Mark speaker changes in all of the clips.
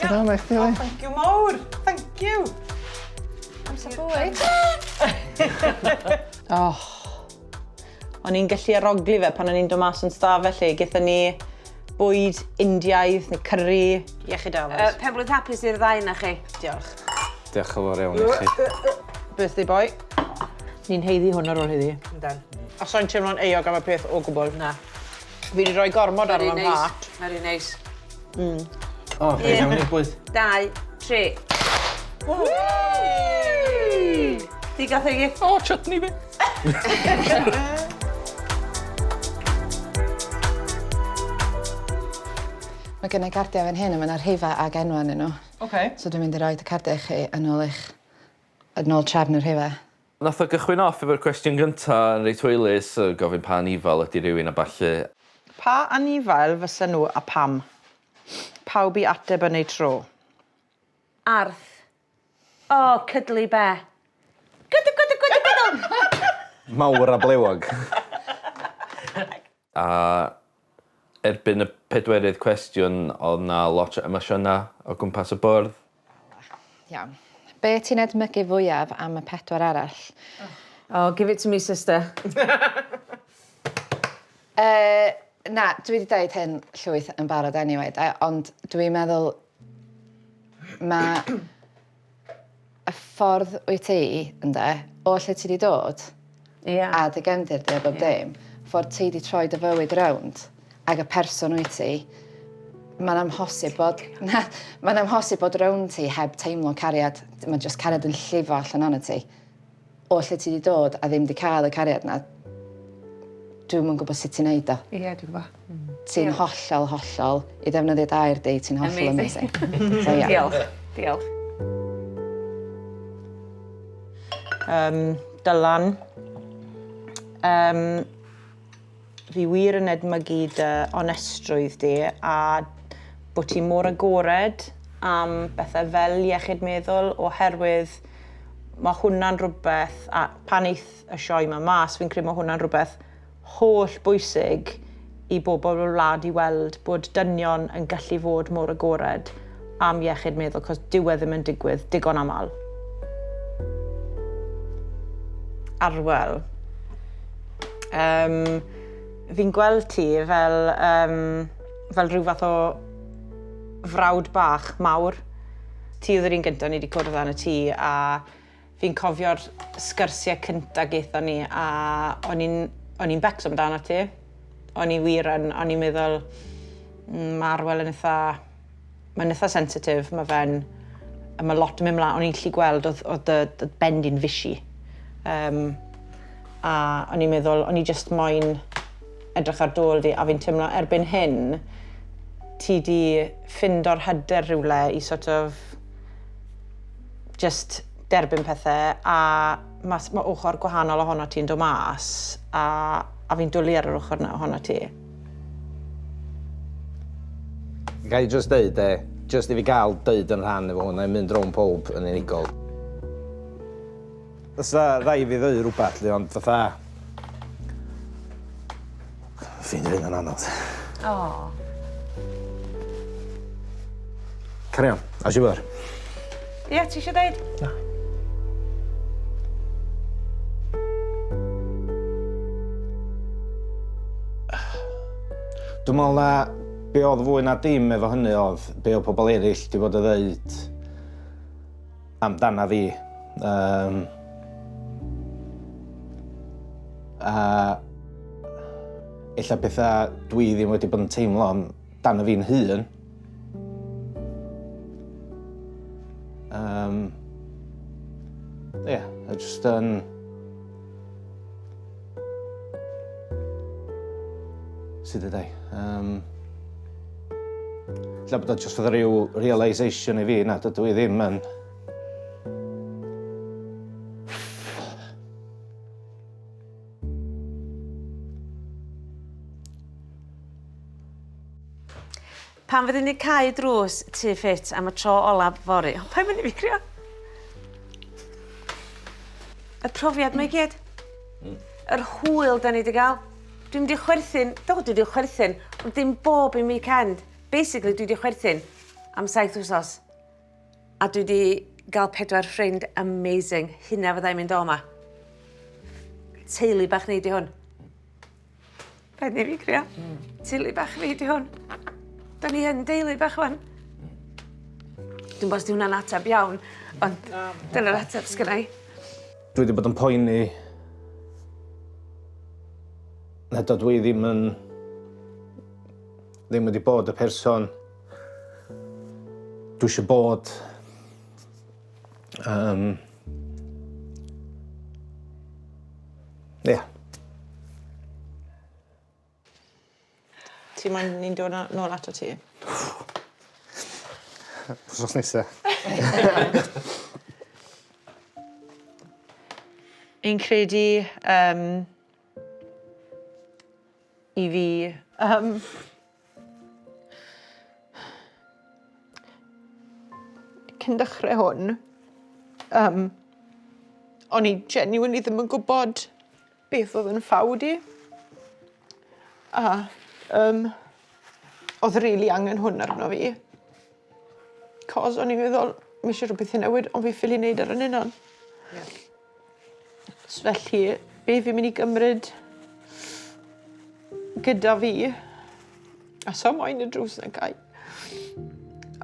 Speaker 1: Diolch.
Speaker 2: Dyna chdi,
Speaker 1: Oh, thank you mawr. Thank you.
Speaker 3: Amser bwyd.
Speaker 1: Oh. O'n i'n gallu arogli fe pan o'n i'n dod mas yn stafell i. Gaethon ni bwyd Indiaidd neu curry. Iechyd da,
Speaker 4: Uh, Penblwydd hapus i'r ddau na chi.
Speaker 1: Diolch.
Speaker 5: Diolch yn fawr iawn i chi.
Speaker 1: Birthday boy. Ni'n haeddu hwn ar ôl heddi.
Speaker 4: Yndan.
Speaker 1: A so'n teimlo'n euog am y peth o gwbl.
Speaker 4: Na.
Speaker 1: Fi wedi rhoi gormod ar
Speaker 4: Very
Speaker 1: fy
Speaker 4: neis.
Speaker 1: mhlât.
Speaker 4: Very neis.
Speaker 5: O, rhaid iawn i'r bwyd.
Speaker 4: 2, 3. Di gath ei...
Speaker 5: O, chutney fi.
Speaker 3: Mae gennai cardiau fan hyn a mae 'na rhifau ag enwa arnyn nhw.
Speaker 1: Oce.
Speaker 3: So dwi'n mynd i roid y cardiau i chi yn ôl eich yn ôl trefn y rhifau.
Speaker 5: Nath o gychwyn off efo'r cwestiwn gynta yn reit hwylus, yy gofyn pa anifail ydi rhywun a ballu.
Speaker 1: Pa anifail fysa nhw a pam? Pawb i ateb yn eu tro.
Speaker 4: Arth. O, cuddly bear. Gwdw, gwdw, gwdw, gwdw!
Speaker 5: Mawr a blewog. A erbyn y pedwerydd cwestiwn odd 'na lot o emosiyna o gwmpas y bwrdd.
Speaker 3: Iawn. Be ti'n edmygu fwyaf am y pedwar arall?
Speaker 4: Oh, give it to me sister.
Speaker 3: Yy, na, dwi 'di deud hyn llwyth yn barod anyway de, ond dwi'n meddwl ma' y ffordd wyt ti, ynde, o lle ti 'di dod...
Speaker 4: Ia.
Speaker 3: ...a dy gefndir di a bob dim, ffordd ti 'di troi dy fywyd rownd ag y person wyt ti, mae'n amhosib bod na, mae'n amhosib bod rownd ti heb teimlo cariad. Mae jyst cariad yn llifo allan ohono ti. O lle ti 'di dod a ddim 'di cael y cariad 'na, dwi'm yn gwybod sut ti'n neud o.
Speaker 4: Ie, dwi'n gwybod.
Speaker 3: Ti'n hollol, hollol, i ddefnyddio dy air di, ti'n hollol amazing. So, ia.
Speaker 4: Diolch. Diolch.
Speaker 1: Um, Dylan. Um, fi wir yn edmygu dy onestrwydd di a bod ti mor agored am bethau fel iechyd meddwl oherwydd mae hwnna'n rhywbeth, a pan eith y sioe 'ma mas, fi'n credu mae hwnna'n rhywbeth holl bwysig i bobl o'r wlad i weld bod dynion yn gallu fod mor agored am iechyd meddwl, cos dyw e ddim yn digwydd digon aml. Arwel. Um, fi'n gweld ti fel, um, fel rhyw fath o frawd bach mawr. Ti oedd yr un gyntaf ni wedi cwrdd â yn y tŷ a fi'n cofio'r sgyrsiau cynta gaethon ni a o'n i'n o'n i'n becso amdano ti. O'n i wir yn, o'n i'n meddwl mm, ma' Arwel yn itha mae'n itha sensitif, ma' fe'n a ma' lot yn mynd mlan, o'n i'n gallu gweld o'dd o'dd dy dy ben di'n fishy. Yym a o'n i'n meddwl o'n i jyst moyn edrych ar d'ôl di a fi'n teimlo erbyn hyn ti 'di ffindo'r hyder rhywle i sort of jyst derbyn pethe a ma' s- ma' ochr gwahanol ohono ti'n dod mas a a fi'n dwli ar yr ochr 'na ohono ti.
Speaker 6: Ga i jyst deud de, jyst i fi gael deud yn rhan efo hwn, na i mynd rownd powb yn unigol. Fysa rhaid fi ddeud rhywbeth 'lly ond fatha... Ffeindio hyn yn anodd.
Speaker 4: O.
Speaker 6: Carry on, as you were.
Speaker 4: Ie, ti eisiau deud?
Speaker 2: Na.
Speaker 6: Dwi'n meddwl na be oedd fwy na dim efo hynny oedd be oedd pobl eraill 'di bod yn ddeud amdana fi. Um, a ella pethau dwi ddim wedi bod yn teimlo amdano fi'n hun. Um, ie, yeah, just yn... Sut ydau? Um, Ella bod o jyst fatha ryw realisation i fi na dydw i ddim yn...
Speaker 4: Pan fyddwn ni'n cau drws Tŷ Ffit am y tro olaf fory... O, paid mynd i fi crio! Y profiad 'ma i gyd. Yr hwyl 'da ni 'di gael. Dwi'n mynd i chwerthin, do dwi 'di chwerthin, ond dim bob un weekend. Basically dwi 'di chwerthin am 7 wsos. A dwi 'di gael pedwar ffrind amazing. Hynna fydda i'n mynd o 'ma. Teulu bach ni 'di hwn. Paid neu' fi crio. Teulu bach fi 'di hwn. Da ni yn deulu bach ŵan. Dwi'm 'bo os 'di hwnna'n ateb iawn, ond dyna'r ateb sgynna i.
Speaker 6: Dwi wedi bod yn poeni na dydw i ddim yn ddim wedi bod y person dwi eisiau bod. Ia.
Speaker 1: Ti moyn ni'n dod nôl ato ti?
Speaker 6: Wsos nesa.
Speaker 1: Fi'n credu yym i fi cyn dechrau hwn yym o'n i genuinely ddim yn gwbod beth o'dd yn ffawd i. A yym o'dd rili angen hwn arno fi. 'C'os o'n i'n meddwl ma' isie rwbeth i newid ond fi ffili neud ar 'yn unan.
Speaker 4: Ie.
Speaker 1: So felly be' fi myn' i gymryd gyda fi a so moyn y drws 'na gau.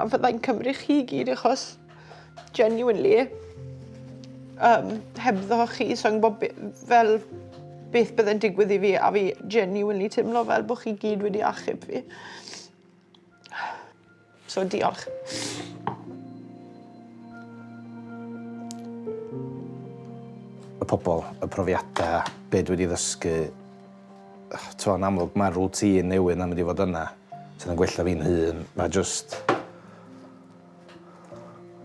Speaker 1: A fyddai'n cymryd chi gyd achos genuinely yym hebddo chi soi'n gwbo be- fel beth bydde'n digwydd i fi a fi genuinely timlo fel bo' chi gyd wedi achub fi. So diolch.
Speaker 6: Y pobol, y profiada, be' dwi 'di ddysgu, t'mo' yn amlwg ma'r routine newydd 'na mynd i fod yna sydd yn gwella fi'n hun. Ma' jyst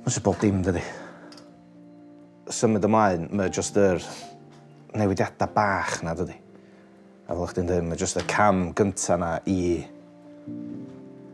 Speaker 6: ma' jyst bob dim dydi? Symud ymlaen mae jyst yr newidiada bach 'na dydi? A fel o' chdi'n deud ma' jyst y cam gynta 'na i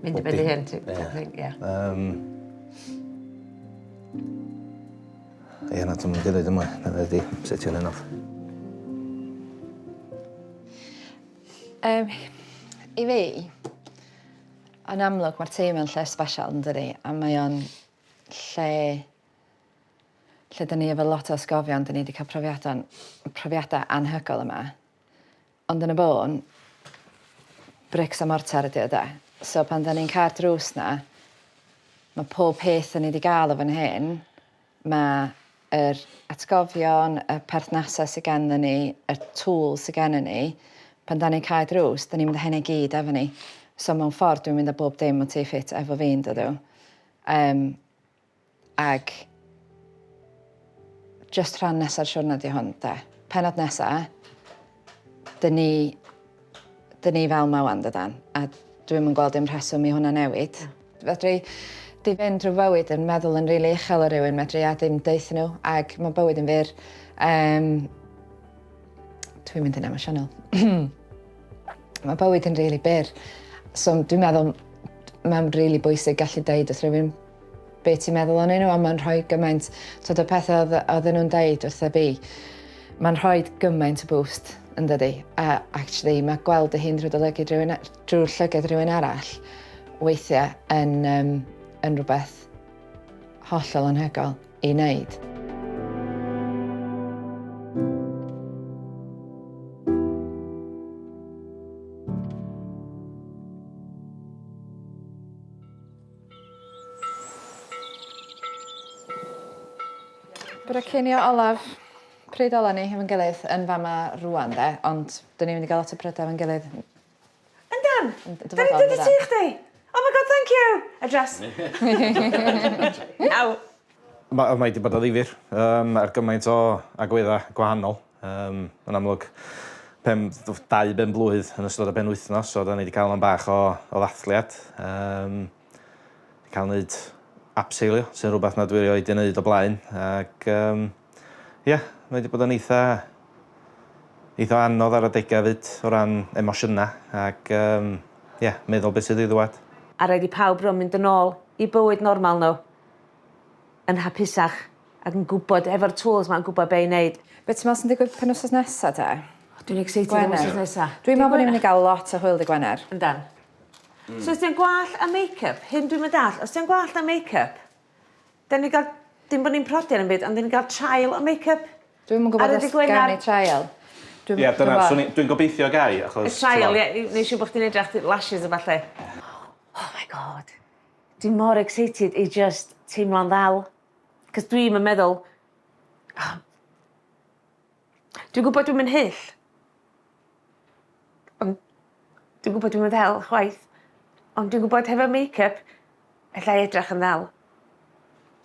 Speaker 4: Mynd i ben dy hun ti type thing ie.
Speaker 6: Yym. Ie na dwi'm mynd i ddeud dim mwy na ddeud i setio hynny off.
Speaker 3: Yym i fi yn amlwg ma'r tŷ 'ma'n lle sbesial yndydi a mae o'n lle lle 'dyn ni efo lot o atgofion 'dyn ni 'di ca'l profiada'n profiada anhygol yma. Ond yn y bôn brics a mortar ydi o 'de? So pan 'dan ni'n cau'r drws 'na ma' pob peth 'dan ni 'di ga'l o fan hyn ma' yr atgofion y perthnase sy ganddon ni y tools sy gennyn ni pan 'dan ni'n cau drws 'dan ni'n mynd â hynna i gyd efo ni. So mewn ffordd dwi'n mynd â bob dim o Tŷ Ffit efo fi yndydw? Yym. Ag jyst rhan nesa'r siwrna 'di hwn 'de. Pennod nesa 'dyn ni 'dyn ni fel 'ma 'wan dydan a dwi'm yn gweld dim rheswm i hwnna newid. Fedri di fynd drw fywyd yn meddwl yn rili uchel o rywun medri a dim deutho nhw ag ma' bywyd yn fyr. Yym dwi'n mynd yn emosiynol. Ma' bywyd yn rili byr so dwi'n meddwl ma'n rili bwysig gallu deud wrth rywun be' ti'n meddwl o'nyn nhw a ma'n rhoi gymaint t'od y pethe odd oedden nhw'n deud wrtha fi ma'n rhoid gymaint o boost yndydi? A actually ma' gweld dy hun drwy dy lygid rywun a- drw'r llyged rhywun arall weithie yn yym yn rwbeth hollol anhygoel i wneud. Bore cinio olaf, pryd ola ni hefo'n gilydd yn fama rŵan 'de, ond 'dyn ni'n mynd i ga'l lot o pryda efo'n gilydd.
Speaker 4: Yndan! 'Dan ni'n dod i tŷ chdi! Oh my god thank you! Address. Naw.
Speaker 6: Ma' mae 'di bod yn ddifyr yym ar gymaint o agwedda' gwahanol. Yym yn amlwg pen- dau ben-blwydd yn ystod y penwythnos so 'dan ni 'di ca'l 'on bach o o ddathliad. Yym 'di ca'l neud abseilio sy'n rwbath nad dwi erioed 'di neud o blaen ag yym ie mae 'di bod yn eitha eitha anodd ar adega 'fyd o ran emosiyna ag yym ie meddwl be' sydd i ddwad.
Speaker 4: A raid i pawb rwan mynd yn ôl i bywyd normal nhw yn hapusach ac yn gwybod efo'r tools 'ma yn gwybod be' i neud.
Speaker 3: Be' ti'n meddwl sy'n digwydd penwsos nesa te?
Speaker 4: Dwi'n excited am wsos nesa.
Speaker 3: Dwi'n meddwl bod ni'n mynd i gael lot o hwyl dy Gwener.
Speaker 4: Yndan. So os ti'n gwallt a make-up, hyn dwi'm yn dallt, os ti'n gwallt a make-up, da ni gael, dim bod ni'n prodi ar yn byd, ond da ni gael trial o make-up.
Speaker 3: Dwi'm yn
Speaker 4: Ar
Speaker 3: gwybod
Speaker 4: y
Speaker 3: os
Speaker 4: dydd Gwener.
Speaker 3: gawn ni trial. Dwi'm
Speaker 6: Ie, dyna,
Speaker 3: gwbod.
Speaker 6: swn i- dwi'n gobeithio gai, achos...
Speaker 4: Y trial, ie, neu siŵr bod chdi'n edrych lashes a falle. Oh my god. Dwi'n mor excited i just teimlo'n ddel. Cos dwi'm yn meddwl... Oh. Dwi'n gwybod dwi'm yn hyll. Ond dwi'n gwybod dwi'm yn ddel chwaith. Ond dwi'n gwybod hefo make-up, alla i edrych yn ddel.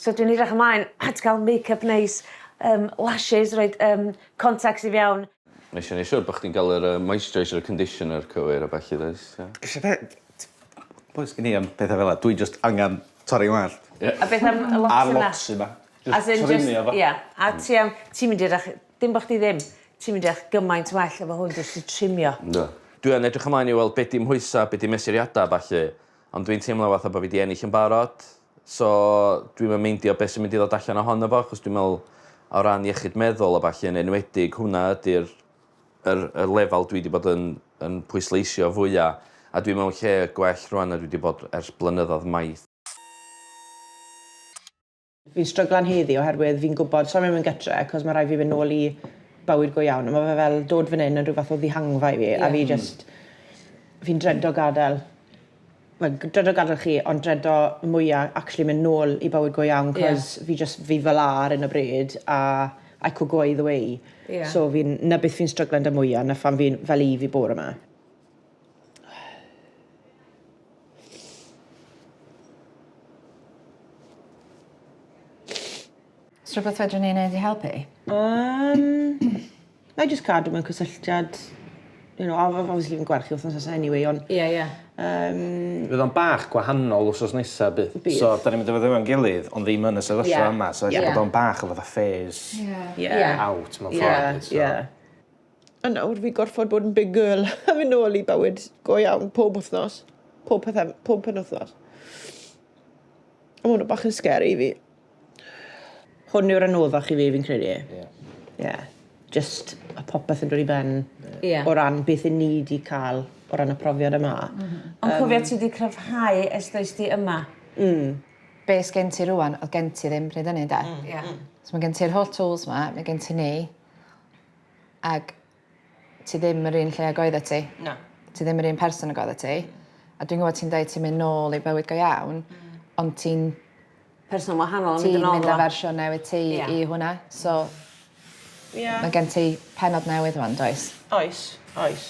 Speaker 4: So dwi'n edrych ymlaen at gael make-up neis, lashes, roid contacts i fewn.
Speaker 5: Mae eisiau neud siŵr bod chdi'n cael yr moisturiser, conditioner cywir a ballu does? Ie.
Speaker 6: Eisiau be... Boes gen i am pethau fel 'a, dwi just angen torri ngwallt.
Speaker 4: A beth am y locs
Speaker 6: A'r
Speaker 4: yna?
Speaker 6: locsyn 'ma.
Speaker 4: As in
Speaker 6: Just trimio fo.
Speaker 4: Ia. A ti am... Ti'n mynd i edrych... Dim bo' chdi ddim. Ti'n mynd i edrych gymaint well efo hwn jyst i trimio.
Speaker 5: Yndw. Dwi yn edrych ymlaen i weld be' 'di mhwysa, be' 'di mesuriada a ballu, ond dwi'n teimlo fatha bo' fi 'di ennill yn barod, so dwi'm yn meindio be' sy'n mynd i ddod allan ohono fo, achos dwi'n me'wl o ran iechyd meddwl a ballu yn enwedig hwnna ydi'r yr y lefal dwi 'di bod yn yn pwysleisio fwya, a dwi mewn lle gwell rŵan na dwi 'di bod ers blynyddodd maith.
Speaker 1: Fi'n stryglan heddi oherwydd fi'n gwybod, so i'n mynd gytre, cos mae rhaid fi fynd nôl i bywyd go iawn. A mae fe fel dod fan hyn yn rhyw fath o ddihangfa i fi, a fi just, fi'n dredo gadael, wel, dredo gadael chi, ond dredo mwya actually mynd nôl i bywyd go iawn, cos fi just, fi fel 'a ar hyn o bryd, a I could go either way. So fi'n, 'na beth fi'n stryglan 'da mwya, 'na pham fi'n fel i fi bore 'ma.
Speaker 3: Oes rhywbeth fedrwn ni wneud i helpu?
Speaker 1: Na i jyst cadw mewn cysylltiad. Obviously fi'n gweld chi wythnos nesa anyway, ond...
Speaker 4: Ie, ie.
Speaker 6: Fydd o'n bach gwahanol wsos nesa, bydd.
Speaker 1: Bydd.
Speaker 6: So, da ni'n mynd i fod efo'n gilydd, ond ddim yn y sefyllfa yma. So, ella bod o'n bach o fatha phase out mewn ffordd.
Speaker 1: Ie, ie. A nawr fi gorfod bod yn big girl a mynd nôl i bywyd go iawn pob wythnos. Pob pethau, pob penwythnos. A ma' hwnna bach yn scary i fi. Hwn yw'r anoddach i fi, fi'n credu. Ie. Ie. Just y popeth yn dod i ben.
Speaker 4: Ie.
Speaker 1: O ran beth 'yn ni 'di cael o ran y profiad yma.
Speaker 4: Ond cofia ti 'di cryfhau ers does di yma.
Speaker 3: Be sgen ti rŵan, oedd gen ti ddim pryd hynny, de?
Speaker 4: Ie.
Speaker 3: So mae gen ti'r holl tools 'ma, mae gen ti ni, ag ti ddim yr un lle ag oeddet ti.
Speaker 1: Na.
Speaker 3: Ti ddim yr un person ag oeddet ti. A dwi'n gwybod ti'n deud ti'n mynd nôl i bywyd go iawn, ond ti'n
Speaker 4: Person wahanol yn mynd
Speaker 3: ti'n
Speaker 4: yn ôl.
Speaker 3: mynd â fersiwn newydd ti i hwnna. So
Speaker 1: Ie.
Speaker 3: mae gen ti pennod newydd rŵan, does?
Speaker 1: Oes, oes.